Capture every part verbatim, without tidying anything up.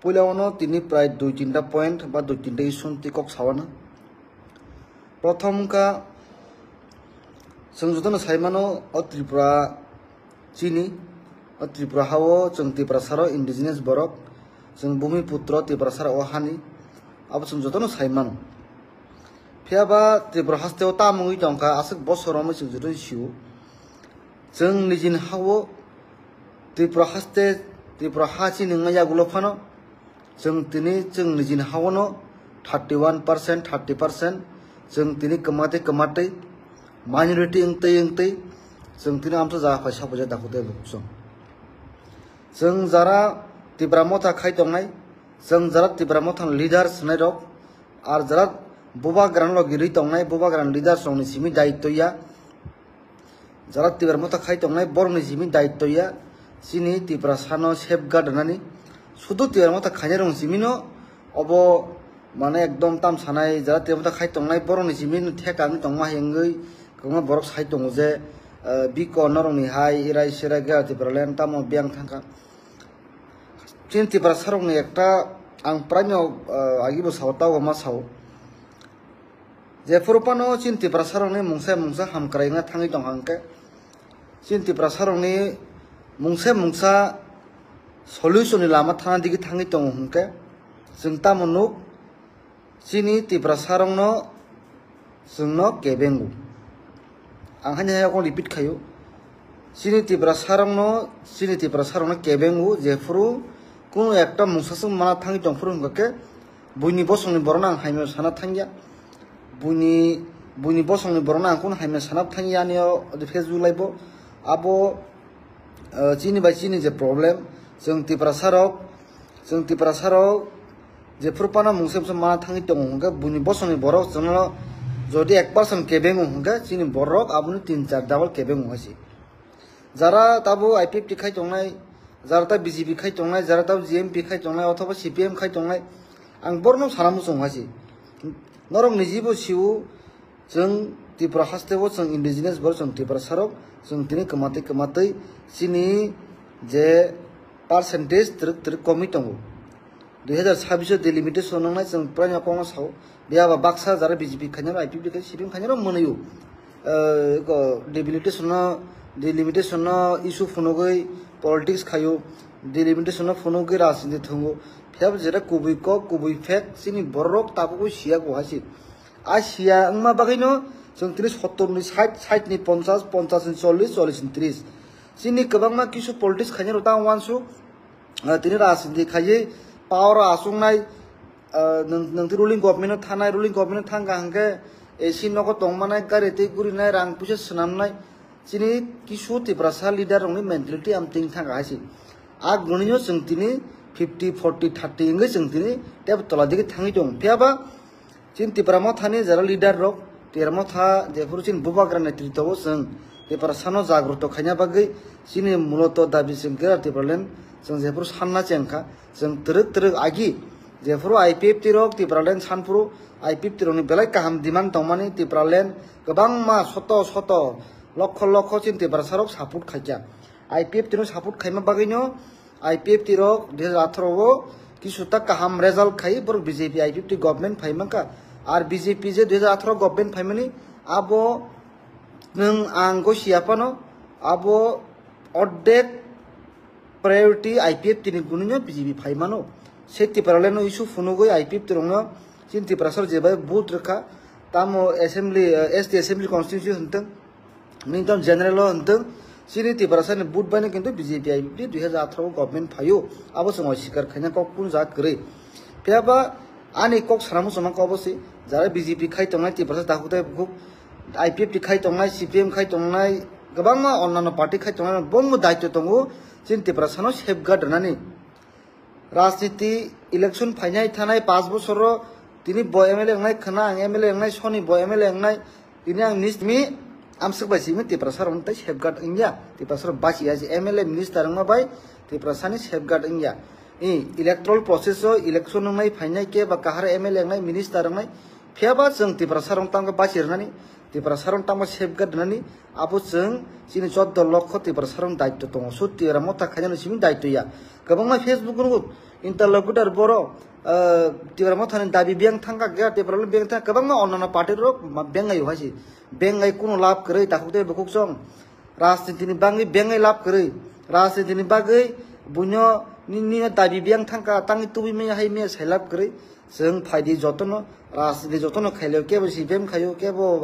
Puila ono tini prai dui tinta point ba dui tinta issue twi kok sawana. Prothom wngkha, chwng jotono sai mano, o Tripura chini, o Tripura hao chwng Tiprasaro indigenous borok, chwng bhumi putro Tiprasaro o hani, abo chwng jotono sai mano. Phiya ba Tripura haste o tamo wngwi tongkha, aswk bosor romwi chwng joto sio. Chwng nijini hao Tripura haste, Tripura ha chini wngya yagulo phano, chwng tini chwng nijini haono thirty one percent, thirty percent chwng tini kwmatwi kwmatwi minority wngtwi wngtwi chwng tini amsa jaga phai sabuja dakhuk tei bukhuk chwng. Chwng jara Tipra Motha khai tongnai, chwng jara Tipra Motha leader swnai rok, ar jara bubagra logirwi tongnai, bubagra leaders rokni simi daitto ya. Jara Tipra Motha khai tongnai borokni simi daitto ya, chini Tiprasano safeguard rwnani. Sudu Tipra Motha khainai rokni simino obo mane ekdom tam sanai, jara Tipra Motha khai tongnai borokni simino theka wngwi tongma hai wngwi kwbangma borok sai tongo je, eh, biko norokni hai irai sirai gera Tipraland tamo biyang thangkha. Chini Tiprasarokni ekta ang praino, eh, agibo sao, tabo ma sao. Jephuru phano chini Tiprasarokni mungsa mungsa hamkrai wngna thangwi tongkha hwnkhe, chini Tiprasarokni mungsa mungsa solution ni lama thana digi thangwi tongo hwnkhe, chwng tamo nuk, chini Tiprasarokno chwngno kebengo. Ang haino haino kok repeat khaio. Chini Tiprasarokno, chini Tiprasarokno kebengo, jephuru kunu ekta mungsa swng mana thangwi tongphuru hwnkha khe, buini bosongni borokno ang haino sana thangya. Buini, buini bosongni borokno ang kunu haino sana thangya, ani o Facebook live o. Abo, eh, chini bai chini je problem, chwng Tiprasarok, chwng Tiprasarok jephuru phano mungsa mungsa mana thangwi tongo hwnkhe, buini bosongni borok chwngno jodi ek percent kebengo hwnkhe, chini borok aboni tin char double kebengo hai se. Jara tabo I P F T khai tongnai, jara ta B J P khai tongnai, jara tabo G M P khai tongnai, othoba C P M khai tongnai, ang borokno sana muchungo hai se. Norok nijibo sio, chwng Tripura haste o chwng indigenous borok, chwng Tiprasarok, chwng tini kwmatwi kwmatwi chini je percentage twrwk twrwk komwi tongo. Dui hazar sabbish o delimitation wngnai chwng praino kokno sao. Biyaba baksa jara B J P khainaro, I P F T khai, C P M khainaro mwnwio. Eh, ko delimitation no, delimitation no issue phunugwi politics khaio. Delimitation no phunugwi rajniti thwngo. Phiyaba jera kubui kok, kubui fact, chini borok tabukbo siya ko hai se. A siya wngma bagwino chwng tini sottor ni sait, sait ni ponchash, ponchash ni chollish, chollish ni trish. Chini kwbangma kisu politics khainai rok tamo uansuk, ah, tini rajniti khaiwi power o achuknai, ah, nwng, nwng tini ruling government o thanai, ruling government o thangkha hwnkhe A C nogo tongmanai, gari twi gurinai, rang puisa swnamnai. Chini kisu Tiprasa leader rokni mentality am tini thangkha hai se. A gunino chwng tini fifty, forty, thirty wngwi chwng tini tebo tola digi thangwi tongo. Phiyaba chini Tipra Mothani jara leader rok, Tipra Motha jephuru chini bubagra netrito o chwng Tiprasano jagroto khaina bagwi chini muloto dabi chwng kera Tipraland chwng jephuru sanna chengkha, chwng twrwk twrwk agi jephuru I P F T rok Tipraland sanphuru I P F T rokni belai kaham demand tongmani Tipraland kwbangma soto soto lokho lokho chini Tiprasa rok support khaikha. I P F T no support khaima bagwino I P F T rok dui hazar atharo o kisu ta kaham result khai borok B J P I P F T government phai mankha. Ar B J P je dui hazar atharo government phaimani abo nwng ang go siya phano abo ordek priority I P F T ni gunino B J P phai mano. Se Tipraland no issue phunugwi I P F T rokno chini Tiprasa rok jebai vote rwkha, tamo assembly, eh, S T assembly constituency hwntwng, nini tamo general o hwntwng, chini Tiprasa ni vote baino kintu B J P I P F T dui hazar atharo o government phaio, abo chwng osikar khaina kok kunu jaga kwrwi. Phiyaba ani kok sana muchungma kok bo se, jara B J P khai tongnai Tiprasa takhuk tei bukhuk, I P F T khai tongnai, C P M khai tongnai, kwbangma onnanno party khai tongnai, bongbo daityo tongo, chini Tiprasano safeguard rwnani. Rajniti election phainai thanai panch bosoro tini bo M L A wngnai khwna, ang M L A wngnai, soni bo M L A wngnai, tini ang nini simi amswk bai simi Tiprasa rokno tei safeguard wngya, Tiprasa rok bachiya se M L A minister wngma bai Tiprasani safeguard wngya. I electoral process o election wngnai phainai khe ba kahar M L A wngnai, minister wngnai, phiyaba chwng Tiprasa rok tamo khe bachi rwnani, Tiprasarok tamo safeguard nani, abo chwng chini choddo lokho Tiprasarok daityo tongo. So Tipra Motha khainani simi daityo ya. Kwbangma Facebook nugo interlocutor boro, ah, Tipra Mothani dabi biyang thangkha, gaya Tipra lo biyang thangkha, kwbangma onnano party rok ma-, bengai hai si. Bengai kuno lab kwrwi, takhuk tei bukhuk song. Rajniti ni bagwi bengai lab kwrwi. Rajniti ni bagwi buino ni, ni dabi biyang thangkha, tangwi tubui maya hai maya sai lab kwrwi. Chwng phaidi jotono, rajniti jotono khailio, kebo C P M khaio, kebo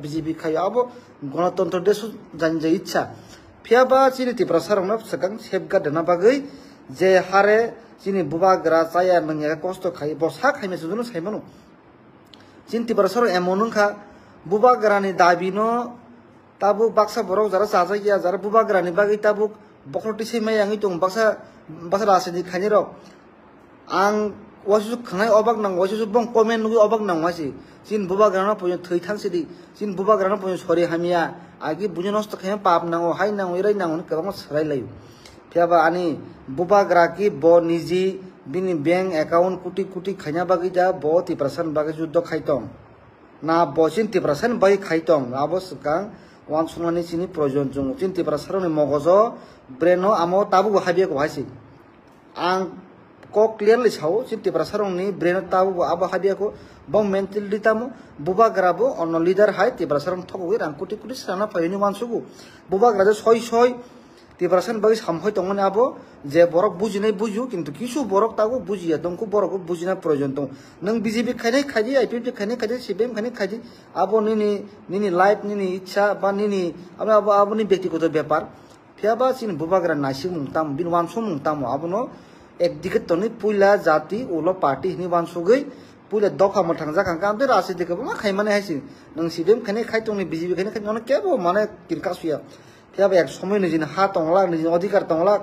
B J P khaio, abo Ganatantro desh jani je ichha. Phiya ba chini Tiprasa rokno swkang safeguard rwna bagwi je hare chini bubagra chaya nangya kosto khai, bo sa khaimya chwngno saimano. Chini Tiprasa rok emon wngkha, bubagrani dabino tabuk baksa borok jara chajak ya, jara bubagrani bagwi tabuk bokhorok tisai maya wngwi tongo, baksa, baksa rajniti khainai rok. Ang waisuk khwnai obak nang, waisuk bong comment nugwi obak nang waisi. Chini bubagrano puino thwi thang sidi. Chini bubagrano puino sori hamya. Agi buino nosto khaima pap nango, hai nango, irai nango, kwbangma swrai laio. Phiya ba ani bubagra ki bo niji bini bank account kuti kuti khaina bagwi da bo Tiprasa ni bagwi juddo khai tong. Na bo chini Tiprasa ni bagwi khai tong. Abo swkang uansukmani chini proyojon chwngo. Chini Tiprasa rokni mogojo brain o amo tabuk bo habya ko hai se. Ang kok clearly sao, chini Tiprasa rokni brain o tabuk bo abo habya ko. Bo mentality tamo bubagra bo ono leader hai Tiprasa rok thokwi rang kuti kuti srana phaini uansugo. Bubagra je soi soi Tiprasa ni bagwi samhoi tongmani abo je borok bujinai buju, kintu kisu borok tabuk bujiya tongkhu, borok bo bujina proyojon tongo. Nwng B J P khainai khaidi, I P F T khainai khaidi, C P M khainai khaidi, abo nini, nini life, nini ichha ba nini abo, abo, aboni bektigoto bepar. Phiya ba chini bubagra naisikmung tamo, bini uansukmung tamo, abono ekdike tonwi puila jati ulo party hinwi uansugwi puila dopha mwthang jak kha, ang tei rajniti kwbangma khaimani hai se. Nwng C P M khainai khai tongni, B J P khainai khai tongni, nono kebo mane kirka suya. Phiya ba ek somoi nijini ha tonglak, nijini odhikar tonglak.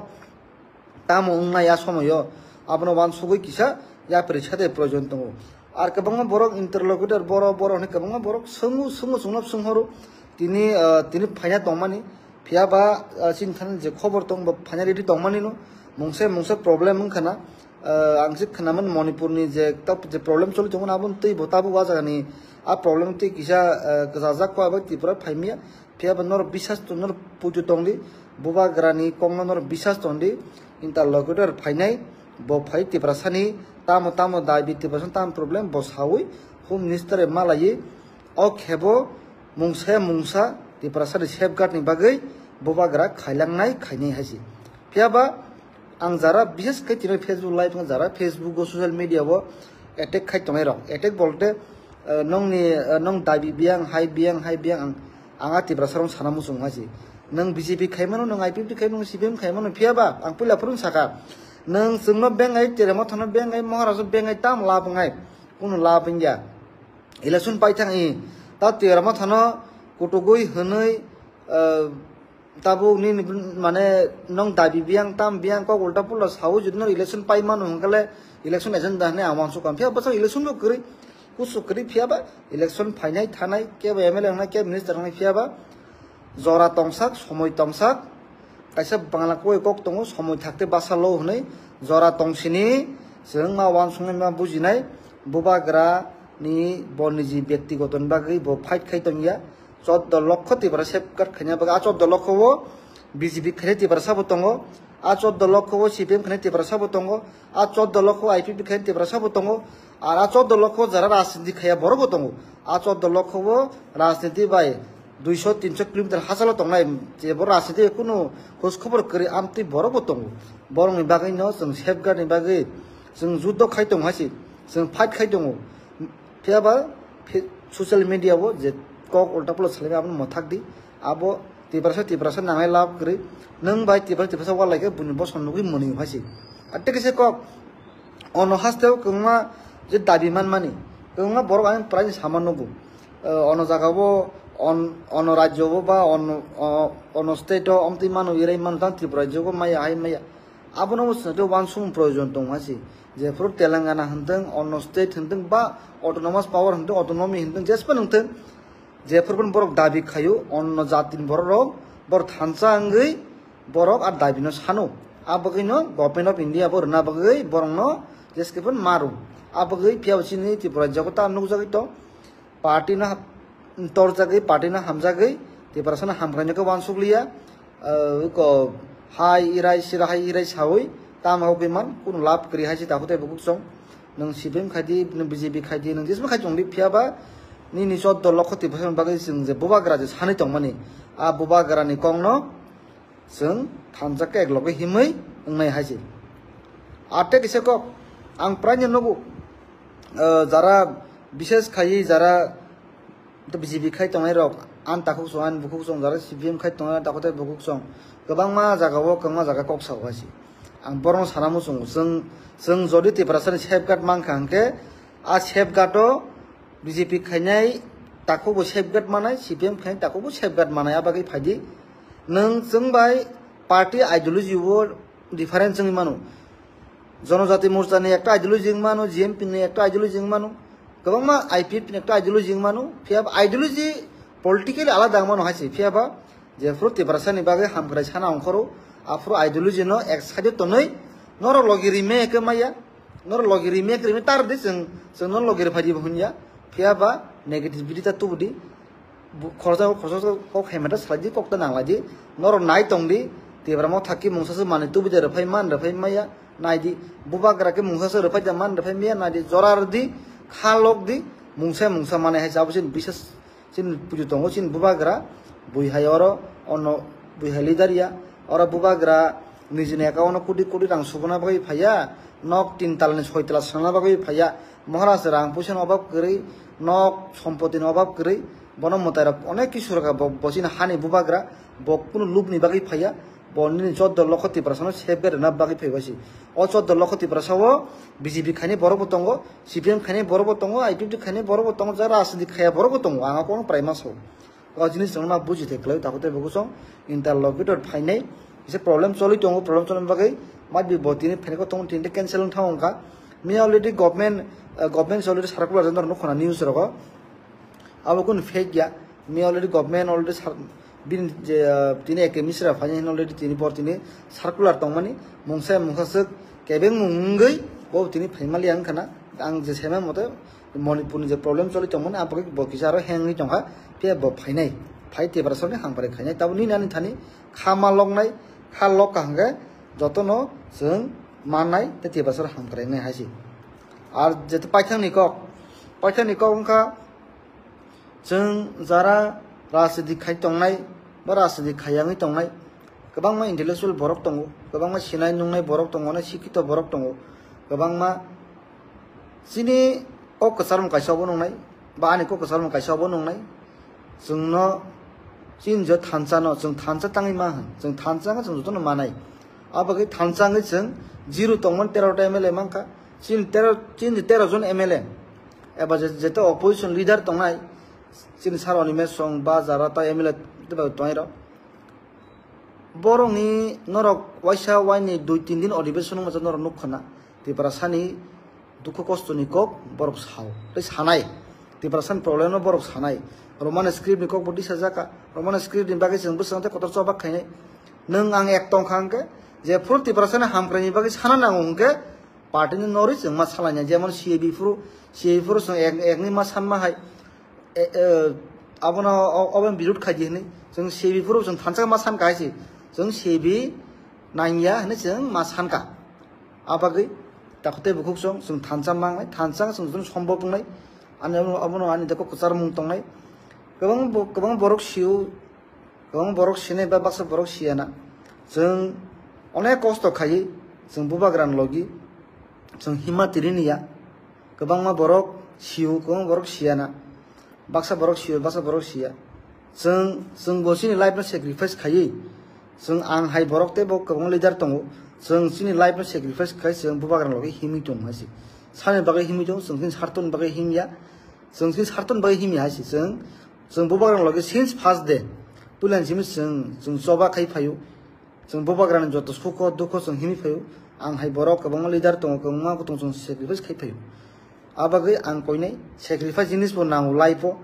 Tamo wngnai a somoio abono uansugwi kisa yapri sade proyojon tongo. Ar kwbangma borok interlocutor boro boro hwnwi kwbangma borok swngo, swngo chwngno swng horo. Tini, ah, tini phaina tongmani. Phiya ba, ah, chini thani je khobor tong bo phaina ready tongmani no. Mungsa mungsa problem wngkha na. Ah, ang se khwnaman Manipurni je tap-, je problem choli tongo na, aboni twi bo tabuk o jagani a problem twi kisa, ah, kwchajak kho abo Tripura phaimya. Phiya ba norok bisas tong, norok puitu tongdi, bubagrani kokno norok bisas tongdi, interlocutor phainai, bo phai Tiprasani tamo tamo dabi, Tiprasani tamo problem, bo sawi, Home Minister bai malaiwi, o khebo mungsa mungsa Tiprasani safeguard ni bagwi bubagra khailangnai khainai hai se. Phiya ba ang jara, bises khe tini Facebook live wng jara, Facebook o social media o attack khai tongnai rok, attack bolte, eh, nongni, eh, nong dabi biyang, hai biyang, hai biyang, ang, ang a Tiprasa rok sana muchung hai se. Nwng B J P khai mano, nwng I P F T khai mano, C P M khai mano, phiya ba ang puila phuru saka. Nwng chwngno bengai, Tripura Mothano bengai, Maharaja bengai, tam lab wngnai, kunu lab wngya. Election pai thang i, ta Tripura Mothano kutugwi hwnwi, eh, tabuk nini mane nong dabi biyang tam biyang kok ulta pulta sawi jodi no election pai mano hwnkhe le election agenda hwnwi ang uansukha. Phiya bwswk election bo kwrwi, kusu kwrwi, phiya ba election phainai thanai, kebo M L A wngnai, kebo minister wngnai, phiya ba jora tongsak, somoi tongsak, kaisa bangla koi kok tongo, somoi thakte basa lo hwnwi jora tongsini chwng ma uansuknai ma bujinai, bubagra ni bo niji byaktigoto ni bagwi bo fight khai tongya. Choddo lokho Tiprasa safeguard khaina bagwi. A choddo lokho o B J P khainai Tiprasa bo tongo. A choddo lokho o C P M khainai Tiprasa bo tongo. A choddo lokho o I P F T khainai Tiprasa bo tongo. Ar a choddo lokho o jara rajniti khaiya borok bo tongo. A choddo lokho o rajniti bai duiso tinso kilometer hachalo tongnai, je bo rajniti bai kunu khoj khobor kwrwi amtwi borok bo tongo. Borokni bagwi no chwng safeguard ni bagwi chwng juddo khai tongo hai se, chwng fight khai tongo. Phiya ba phe-, social media o je kok ulta pulo salai aboni mwthak di, abo Tiprasa, Tiprasa nangnai lab kwrwi, nwng bai Tiprasa, Tiprasa walai khe buini bosong nugwi mwnwi hai se. Ar tei kisa kok, ono haste o kwbangma je dabi manmani, kwbangma borok ani prai sama nugo. Eh, ono jaga o, on-, ono rajyo o ba ono, o-, ono state o omtwi mano, irai mano, tang Tripura rajyo o maya, hai maya. Abono bo chwngno uansukmung proyojon tongo hai se. Jephuru Telangana hwntwng, onno state hwntwng, ba autonomous power hwntwng, autonomy hwntwng, jesphano hwntwng, jephuru borok dabi khaio, onno jatini borok rok, borok thansa wngwi borok a dabi no sano. A bagwi no Government of India bo rwna bagwi borok no jeske phano maro. A bagwi phiya bo chini Tripura jaga ta nukjagwi tong. Party no hap-, Torjagwi party no hamjagwi Tiprasa no hamkrai no khe wansuk liya. Ah, ko hai irai sira hai irai sawi tamo hokwi man kunu lab kwrwi hai se takhuk tei bukhuk song. Nwng C P M khai di, nwng B J P khai di, nwng jesma khai tong di, phiya ba nini choddo lokho Tiprasa ni bagwi chwng je bubagra je sanwi tongmani, a bubagra ni kok no chwng thansa khe ek loge himwi wngnai hai se. Ate kisa kok ang prai no nugo, ah, jara bishes khai jara to B J P khai tongnai rok, an takhuk song, an bukhuk song, jara C P M khai tongnai takhuk tei bukhuk song, kwbangma jaga o, kwbangma jaga kok sa hai se. Ang borok no sana muchungo, chwng, chwng jodi Tiprasa ni safeguard mankha hwnkhe, a safeguard o B J P khainai takhuk bo safeguard manai, C P M khainai takhuk bo safeguard manai, a bagwi phai di. Nwng chwng bai party ideology o difference wngwi mano. Jonojati Morcha ni ekta ideology wng mano, G M P ni ekta ideology wng mano, kwbangma I P F ni ekta ideology wng mano, phiya ba ideology politically alada wng mano hai se, phiya ba jephuru Tiprasa ni bagwi hamkrai sana ongkhoro, aphuru ideology no ek side o tonwi norok logi rime khe maya, norok logi rime khe rime tar di chwng, chwng no logi rwphai di bo hwnya, phiya ba negativity ta tubu di. Bu-, khoroksa, khoroksa kok hai mata salai di, kok ta nang lai di. Norok nai tong di, Tipra Motha khe mungsa se manwi tubu de rwphai man, rwphai maya, nai di. Bubagra khe mungsa se rwphai de man, rwphai maya, nai di. Jora rw di, kha lok di, mungsa, mungsa manai hai se abo chini bisas, chini puju tongo, chini bubagra, bui hai oro, ono bui hai leader ya, oro bubagra nijini account o koti koti rang subuna bagwi phaiya, nok tin tala ni soi tala sana bagwi phaiya, Maharaj rang puisa ni obab kwrwi, nok sompoti ni obab kwrwi, bono mwtai rok onek kisu rwkha bo, bo chini hani bubagra, bo kunu lub ni bagwi phaiya, bo nini choddo lokho Tiprasa no safeguard rwna bagwi phaibai se. O choddo lokho Tiprasa o B J P khainai borok bo tongo, C P M khainai borok bo tongo, I P F T khainai borok bo tongo, jara rajniti khaya borok bo tongo, ang o kono prai ma sao. O jinis rok no buji thai kwlai, takhuk tei bukhuk song interlocutor phainai, kisa problem choli tongo, problem choli bagwi might be bo tini phainai kok tongo, tini cancel wng thango wngkha. Miya already government, eh, government already circular jan norok nukho na news rogo. Abo kun fake ya. Miya already government already sar-, bini je, eh, tini A K Mishra phainai hino already tini bor tini circular tongmani mungsa mungsa swk kebeng mung wngwi bo tini phaimali ang khana. Ang je sema mote Manipur ni je problem choli tongmani, abo khe bo kisa aro hang wngwi tongkha, phiya bo phainai, phai Tiprasa ni hamkrai khainai. Tabuk nini ani thani kha ma loknai, kha lok kaham khe jotono chwng mannai tei Tiprasa hamkrai wngnai hai se. Ar jeto paithak ni kok, paithak ni kok wngkha chwng jara rajniti khai tongnai ba rajniti khai yangwi tongnai, kwbangma intellectual borok tongo, kwbangma sinai nungnai borok tongo, onek sikhito borok tongo, kwbangma chini kok kwchar mung kaisa obo nungnai, ba ani kok kwchar mung kaisa obo nungnai. Chwngno chini je thansa no, chwng thansa tangwi ma hwn, chwng thansa wngkha chwng jotono manai. Abagwi thansa wngwi chwng zero tongmani tero ta M L A mankha. Chini tero, chini tero jon M L A. Eba je, jeto opposition leader tongnai, chini sar Animesh Song ba jara ta M L A tei bai tongnai rok. Borokni norok waisa waini dui tin din adhibeshon wngmasa norok nukha na. Tiprasani dukhu kostoni kok borok sao. Tei sanai. Tiprasani problem no borok sanai. Roman script ni kok bo tisa jaka. Roman script ni bagwi chwng bwskango tei kotor chobak khainai. Nwng ang ek tongkha hwnkhe, jephuru Tiprasani hamkraini bagwi sana nango hwnkhe, party ni norwi chwng ma salainai. Jemon C A B phuru, C A B phuru chwng ek, ekni ma sanma hai. E, e, abono o-, obo birud khaidi hinwi. Chwng C A B phuru chwng thansa ma san kahai se. Chwng C A B nangya hinwi chwng ma sankha. Abagwi takhuk tei bukhuk chwng, chwng thansa mangnai, thansa chwng chwng sombok wngnai. Ani abono, abono ani deko kwchar mung tongnai. Kwbang bo-, kwbang borok sio, kwbang borok sinai ba baksa borok siya na. Chwng onek kosto khaiwi chwng bubagra ni logi chwng himma tiri niya. Kwbangma borok sio, kwbangma borok siya na. Baksa borok sio, baksa borok siya. Chwng, chwng bo chini life no sacrifice khaiwi chwng ang hai borok tei bo kwbang leader tongo. Chwng chini life no sacrifice khai chwng bubagra ni logi himwi tong hai se. Sani bagwi himwi tong, chwng chini sartoni bagwi himya. Chwng chini sartoni bagwi himya hai se. Chwng Chwng bubagrani logi since first day. Puilani simi chwng, chwng choba khai phaio. Chwng bubagrani joto sukho dukho chwng himwi phaio. Ang hai borok kwbangma leader tongo, kwbangma kutung chwng sacrifice khai phaio. Abagwi ang koinai sacrifice jinis bo nango life o.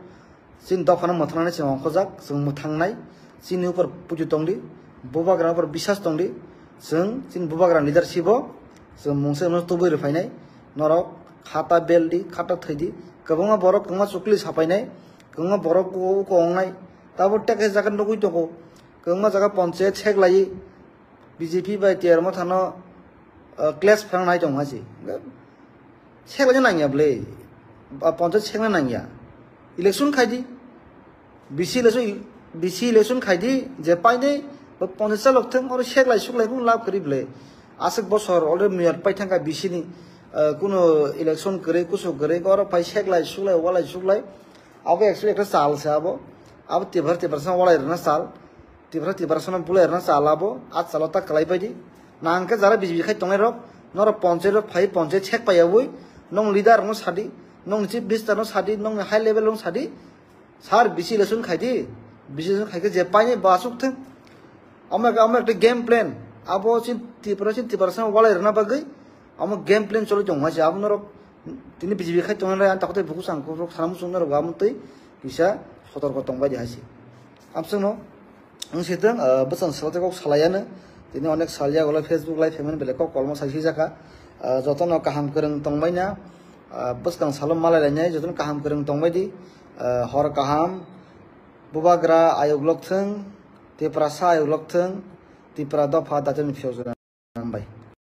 Chini dophano mwthangnani chwng ongkhojak, chwng mwthangnai. Chini upor puju tongdi, bubagrani upor biswas tongdi. Chwng chini bubagrani leadership o chwng mungsa mungsa tubui rwphainai. Norok khata beldi, khata thwidi. Kwbangma borok kwbangma chukli sapainai. Kwbangma borok uko uko wngnai. Tabo teke jaga nugwi tongo. Kwbangma jaga ponche sek lai. B J P bai T R M thano, uh, clash phang nai tong hasi. Sek lai nangya ble. Ba ponche sek na nangya. Election khai di. B C election, B C election khai di, je painai, ba ponche chalok thung, oro sek lai suk lai phung lab kwrwi ble. Aswk bosor already miyar pai thangkha B C ni, uh, kuno election kwrwi, kusu kwrwi, oro phai sek lai suk lai, walai suk lai. Abo actually ekta chal se abo. Abo Tipra, Tipra sa walai rwna chal. Tipra, Tipra sa bulai rwna chal abo. A chalo ta kwlai pai di. Nang khe jara B J P khai tongnai rok, norok ponche rok phai ponche sek pai yawi. Nong leader rokno sadi, nong chief minister no sadi, nong high level rok sadi. Sir, B C election khai di. B C election khai khe je painai ba aswk thung. Amo ekta, amo ekta game plan. Abo chin Tipra, chin Tipra sa walai rwna bagwi. Amo game plan choli tong hasi. Abo norok tini B J P khai tongnai, ang takhwtwi buku sangkuk rok sana muchung norok abo twi kisa sotorko tong bai di hasi. Amswkno wng sitwng, ah, bwsang salo tei kok salaiano. Tini onek sal yago le Facebook live payment belai kok kolmo sai sijaka. Ah, jotono kaham kwrwng tongbaina, ah, bwskang salo malai lainai, jotono kaham kwrwng tongbai di. Ah, hor kaham, bubagra ayuk lokthwng, Tiprasa ayuk lokthwng, Tipra dopha datirni phiyok jora. Hambai.